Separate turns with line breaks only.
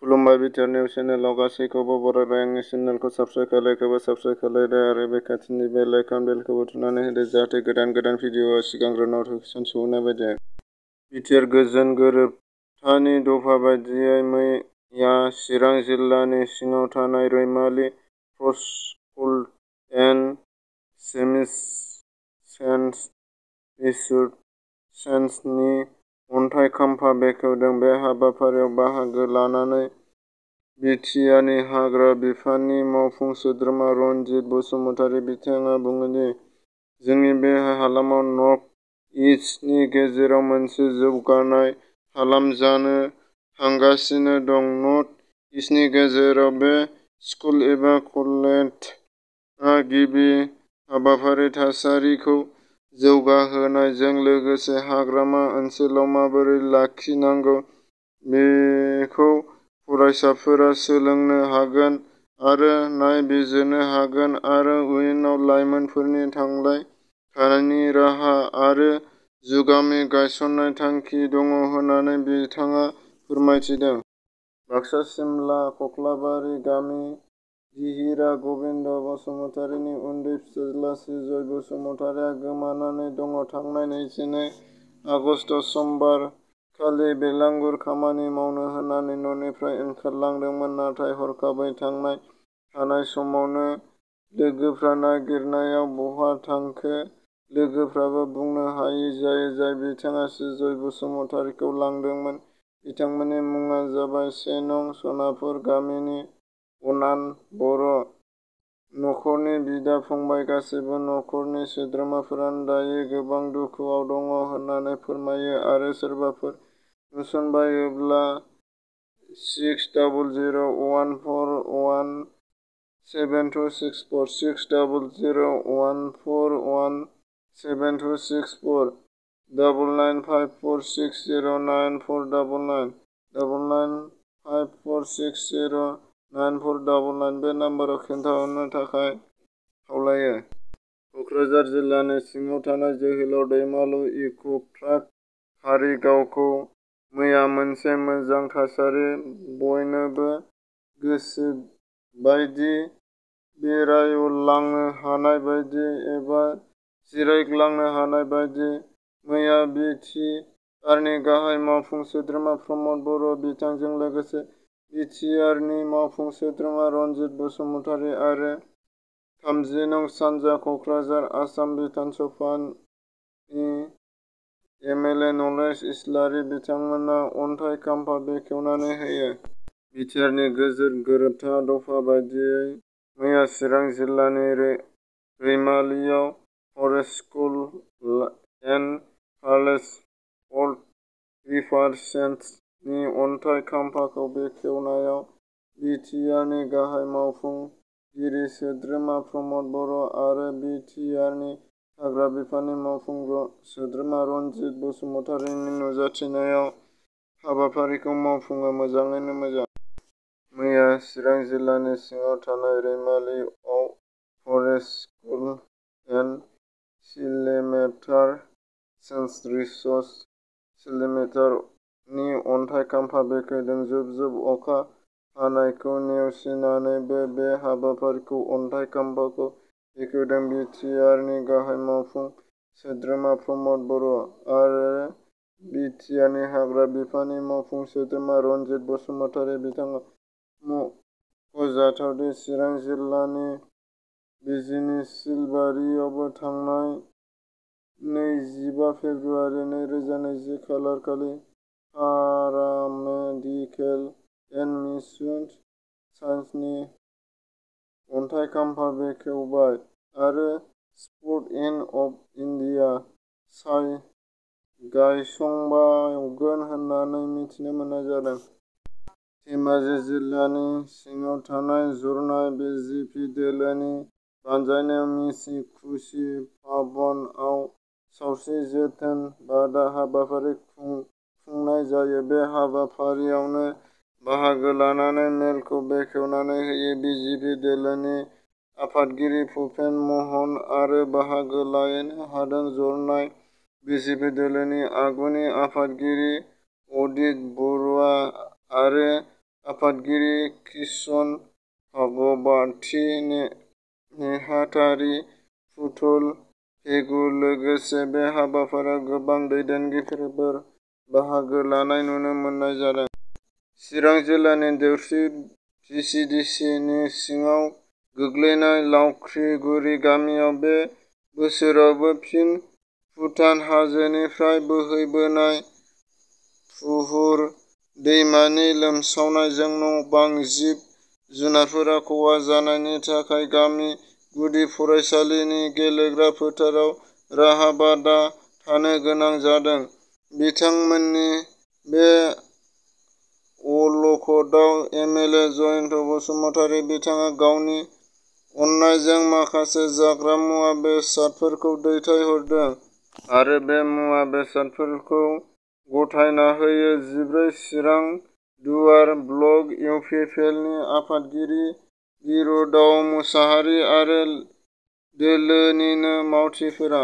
खुलुमबाय BTR news चेनेलाव गासैखौबो बरायबाय। आंनि चेनेलखौ साबस्क्राइब खालायदो आरो बे खाथिनि बेल आइकन बेलखौबो थुनानै होदो जाहाथे गोदान भिडिअआ सिगांग्रो नटिफिकेसन सौहैनाय बायदि। बिटिआर गोजोन गोरोबथानि दफा बायदियै मैया चिरां जिल्लानि सिङाव थानाय रैमाली स्कुल एन्ड सेन्ट इन्स्टिट्युशन्सनि अन्थाइ खाम्फा बेखेवदों। बे हाबाफारियाव बाहागो लानानै बिटिआरनि हाग्रा बिफाननि मावफुं सोद्रोमा रनजित बसुमतारी। बिथाङा बुङो दि जोंनि बे हालामाव नर्थ इस्टनि गेजेराव मोनसे जौगानाय हालाम जानो थांगासिनो दं। नर्थ इस्टनि गेजेराव बे स्कुल एबा कलेजआ गिबि हाबाफारि थासारिखौ जौगाहोनायजों लोगोसे हाग्रामा ओनसोलाव माबोरै लाखिनांगौ बेखौ फरायसाफोरा सोलोंनो हागोन आरो नायबिजिरनो हागोन आरो उनाव लाइमोनफोरनि थांना थानायनि राहा आरो जुगामि गायसननो थांखि दं होननानै बिथाङा फोरमायथिदों। बाक्सा सिमला खख्लाबारि गामि दिहिरा गबिन्द बसुमतारीनि उन्दै फिसाज्ला सुजय बसुमतारीआ गोमानानै दं। थांनाय 22 आगस्त समबार खालि बेलांगुर खामानि मावनो होननानै न'निफ्राय ओंखारलांदोंमोन, नाथाय हरखाबै थानाय समावनो लोगोफोरा नागिरनायाव बहा थांखो लोगोफोराबो बुंनो हायि जायो, जाय बिथाङा सुजय बसुमतारीखौ लांदोंमोन। बिथांमोननि मुङा जाबाय 1 नं. सनापुर गामिनि अनान बर'। नखरनि बिदा-फंबाय गासैबो नखरनि सोद्रोमाफोरानो दायो गोबां दुखुआव दं होननानै फोरमायो आरो सोरबाफोर नुसनबायोब्ला 6001417264 6001417264 9954609499 9954609499 बे नम्बराव खोन्थाहरनो थाखाय खावलायो। क'क्राझार जिल्लानि सिङाव थानाय जोहोलाव दैमालु इक'-पार्क कारिगावखौ मैया मोनसे मोजां थासारि, बयनोबो गोसो बायदि बेरायलांनो हानाय बायदि एबा जिरायग्लांनो हानाय बायदि मैया बि टि आरनि गाहाय मावफुं सोद्रोमा प्रमद बर', बिथांजों लोगोसे बि टि आरनि मावफुं सोद्रोमा रनजित बसुमतारी आरो 30 नं. सानजा क'क्राझार आसाम बिधान सभानि एमएलए नलेश इस्लारि बिथांमोना अन्थाइ खाम्फा बेखेवनानै होयो। बिटिआरनि गोजोन गोरोबथा दफा बायदियै मैया चिरां जिल्लानि रैमालीयाव forest school and college of रिसार्चनि अन्थाइ खाम्फाखौ बेखेवनायाव बि टि आरनि गाहाय मावफुंगिरि सोद्रोमा प्रमद बर' आरो बि टि आरनि हाग्रा बिफाननि मावफुं सोद्रोमा रनजित बसुमतारीनि नुजाथिनायाव हाबाफारिखौ मावफुङो। मोजाङैनो मोजां। मैया चिरां जिल्लानि सिङाव थानाय रैमालीआव फरेस्ट स्कुल एन्ड सिलमेटार सेन्स रिसर्च सेन्टारनि अन्थाइ खाम्फा बेखेवदों। जुब-जुब अखा हानायखौ नेवसिनानैबो बे हाबाफारिखौ अन्थाइ खाम्फाखौ बेखेवदों। बि टि आरनि गाहाय मावफुं सोद्रोमा प्रमद बर' आरो बि टि आरनि हाग्रा बिफाननि मावफुं सोद्रोमा रनजित बसुमतारी। बिथाङा मख'जाथाव दि चिरां जिल्लानि बिजिनि सिलबारियावबो थांनाय 25 फेब्रुआरि 2020 खालारखालि पारामेडिकेल एन्ड मिशन साइन्सनि अन्थाइ खाम्फा बेखेवबाय आरो स्पर्टस अफ इन्डिया साइ गायसनबावगोन होननानै मिथिनो मोननाय जादों। धेमाजि जिल्लानि सिङाव थानाय जरनाय बिजेपि दोलोनि बानजायनायाव मिसि-खुसि भवनआव सावस्रि जोथोन बादा हाबाफारि खुंनाय जायो। बे हाबाफारियावनो बाहागो लानानै मेलखौ बेखेवनानै होयो बिजेपि दोलोनि आफादगिरि भुपेन महन आरो बाहागो लानो हादों जरनाय बिजेपि दोलोनि आगुनि आफादगिरि अदित बरुवा आरो आफादगिरि किशन भागवती, नेहाथारि पुतुल पेगु लोगोसे बे हाबाफारियाव गोबां दैदेनगिरिफोर बाहागो लानाय नुनो मोननाय जादों। चिरां जिल्लानि देवस्रि भिसिडिसि नि सिङाव गोग्लैनाय लावख्रिगुरि गामियाव बे बोसोरावबो फिन भुटान हाजोनिफ्राय बोहैबोनाय पुहुर दैमानि लोमसावनायजों न'-बां, जिब-जुनारफोरा खहा जानायनि थाखाय गामि गुदि फरायसालिनि गेलेग्रा फोथाराव राहा-बादा थानो गोनां जादों। बिथांमोननि बे अलखदाव एमएलए जयन्त बसुमतारी बिथाङा गावनि अननायजों माखासे जाग्रा मुवा-बेसादफोरखौ दैथायहरदों आरो बे मुवा-बेसादफोरखौ गथायना होयो। 14 चिरां दुवार ब्लक इउपिपिएलनि आफादगिरि बिरदाव मुसाहारि आरो दोलोनिनो मावथिफोरा।